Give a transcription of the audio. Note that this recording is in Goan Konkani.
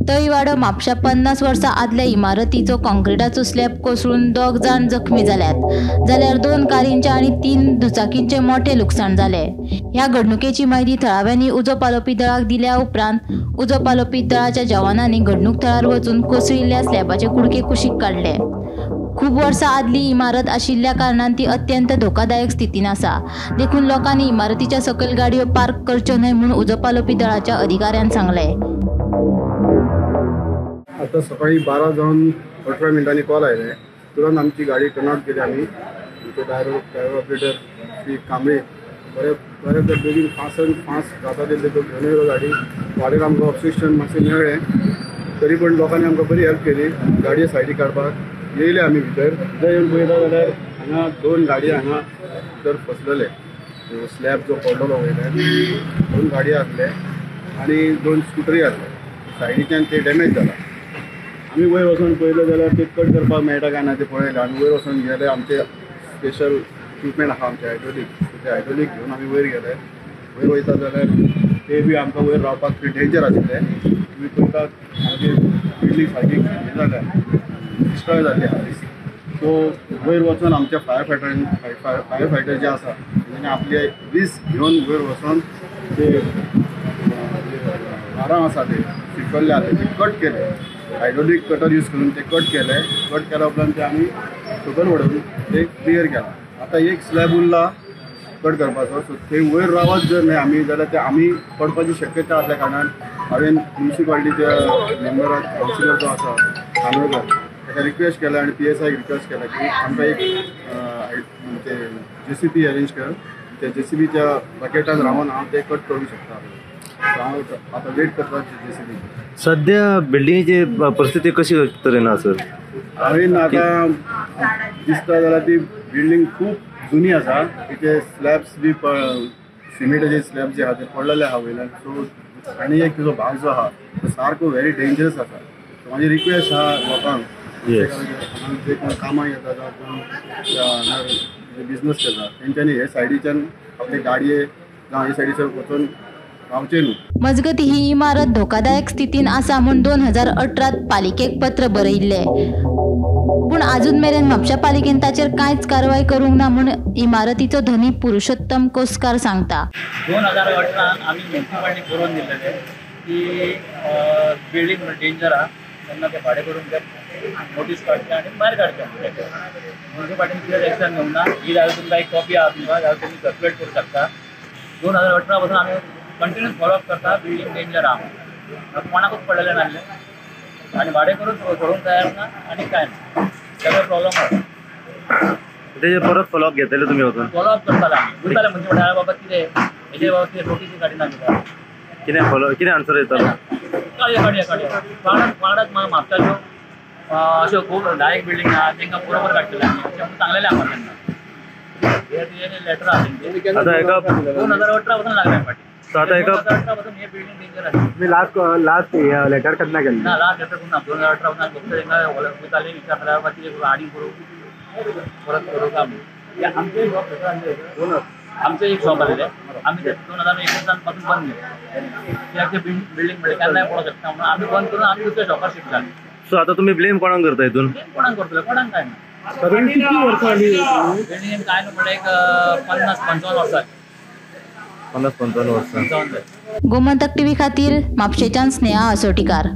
तळीवाडो म्हापशा 50 वर्सां आदल्या इमारतीचो काँक्रिटाचो स्लॅब कोसळून 2 जाण जखमी जाल्यात, जाल्यार 2 कारींचे आनी 3 दुचाकींचे मोठे लुकसाण जाले. ह्या घडणुकेची म्हायती थळाव्यांनी उजो पालोवपी दळाक दिल्या उपरांत उजो पालोवपी दळाच्या जवानांनी घडणूक थळार वचून कोसळिल्ल्या स्लॅबाचे कुडके कुशीक काडले. खूब वर्सां आदली इमारत आशिल्ल्या कारणान ती अत्यंत धोकादायक स्थितीन आसा, देखून लोकांनी इमारतीच्या सकयल गाडयो पार्क करच्यो न्हय म्हूण उजो पालोवपी दळाच्या अधिकाऱ्यान सांगलें. आता सकाळी 12:18 मिनटांनी कॉल आयले, तुरंत आमची गाडी टर्न आउट केली. आमी आमचे ड्रायव्हर ऑपरेटर श्री कांबळे बरे बरे तर बेगीन फास्ट फास्ट जाता तितले तो घेवन येयलो गाडी. वाटेर आमकां ऑब्स्ट्रक्शन मातशें मेळ्ळें तरी पण लोकांनी आमकां बरी हेल्प केली गाडये सायडीक काडपाक. येयले आमी भितर भितर येवन पळयता जाल्यार हांगा 2 गाडयो हांगा भितर फसलेले, स्लॅब जो पडलेलो वयल्यान 2 गाडयो आसले आनी 2 स्कुटरी आसले, सायडीच्यान ते डॅमेज जाला. आमी वयर वचून पळयलें जाल्यार ते कट करपाक मेळटा काय ना ते पळयलें. आमी वयर वचून गेले, आमचे स्पेशल इक्विपमेंट आहा आमचे हायड्रोलीक, ते हायड्रोलीक घेवन आमी वयर गेले. वयर वयता जाल्यार ते बी आमकां वयर रावपाक डेंजर आशिल्लें. तुमी पळयतात आमची बिल्डींग सारकी हें जाल्या, डिस्ट्रॉय जाल्ली आहा. सो वयर वचून आमच्या फायर फायटर जे आसा तेंच्यांनी आपले रिस्क घेवन वयर वचून ते वारां आसा ते चिकल्ले आसा ते कट केले, हायड्रोलीक कटर यूज करून ते कट केले. कट केल्या उपरांत ते आमी सकयल वडोवन ते क्लियर केला. आतां एक स्लॅब उरला कट करपाचो, सो थंय वयर रावत जर न्हय आमी जाल्यार ते आमी पडपाची शक्यता आसल्या कारणान हांवें म्युनिसिपालिटीच्या मेंबराक, कावन्सिलर जो आसा कानोळकर, ताका रिक्वेस्ट केला आनी PSI request केला की आमकां एक ते JCB arrange कर, त्या JCBच्या बकेटान रावन हांव ते कट करूंक शकता. हांव आतां वेट करता JCB. सध्या बिल्डिंगेची परिस्थिती कशी तरेन आसा सर? हांवें आतां दिसता जाल्यार ती बिल्डींग खूब जुनी आसा, तिचे स्लॅब्स बी सिमेंटाचे स्लॅब जे आहा ते पडलेले आहा वयल्यान. सो आनी एक तिजो भाग जो आहा तो सारको व्हेरी डेंजरस आसा. सो म्हाजी रिक्वेस्ट आहा लोकांक, जे कोण कामाक येता जावं कोण बिजनस करता तेंच्यांनी हे सायडीच्यान आपले गाडये जावं हे सायडीच्यान वचून रावचें न्हू. मजगती ही इमारत धोकादायक स्थितीन आसा म्हूण 2018 पालिकेक पत्र बरयिल्लें, पूण आजून मेरेन म्हापशा पालिकेन ताचेर कांयच कारवाय करूंक ना म्हूण इमारतीचो धनी पुरुषोत्तम कोसकार सांगता. 2018 आमी म्युनिसिपालिटी बरोवन दिल्लेले की बिल्डींग डेंजर आहा, तेन्ना ते भाडें करून ते नोटीस काडचे आनी भायर काडचे. म्युनिसिपालिटीन कितें एक्शन घेवंक ना. ही जाल्यार तुमकां एक कॉपी आहा तुमकां, जाल्यार तुमी सर्कुलेट करूं शकता. 2018 पासून आमी कंटिन्यूस फॉलोअप करता, बिल्डींग डेंजर आहा, कोणाकूच पडलेलें नासलें आनी भाडें करून सोडूंक तयार ना आनी कांय ना, सगळो प्रॉब्लम आसा. तेजेर परत फॉलोअप घेतले तुमी वचून? फॉलोअप करताले आमी, वयताले म्हणजे म्हणल्यार बाबा कितें हेजे बाबा कितें नोटीसी काडिना कित्याक, कितें फॉलो कितें आन्सर येतालो? काडया काडया काडया वांगडाच म्हापशाच्यो अश्यो खूब 10 बिल्डींग आहा तेंकां बरोबर काडटले आमी अशें म्हणून सांगलेलें आमकां तेन्ना. हे लेटर आहा तेंचे 2018 पासून लागले फाटीं. आता एका मी लास्ट लास्ट लेटर केन्ना केल्लें? ना, लास्ट लेटर करूं ना. 2018 पासून फक्त तेंकां वयताले विचारताले बाबा कितें करूं, आनी करूं परत करूं काय म्हणून. आमचें शॉप आमचें एक शॉप आसलें, आमी ते 2021 पासून बंद केलें. कित्याक ते बिल्डींग म्हणल्यार केन्नाय पडोवंक शकता म्हणून आमी बंद करून आमी दुसऱ्या शॉपार शिफ्ट जाले. सो आतां तुमी ब्लेम कोणाक करता हितून? ब्लेम कोणाक करतले, कोणाक काय ना. सादारण कितली वर्सां जाली बिल्डिंगेन? काय न्हू म्हणल्यार एक 50-55 वर्सां. 50-55 वर्सां. गोमंतक टीव्ही खातीर म्हापशेच्यान स्नेहा असोटीकार.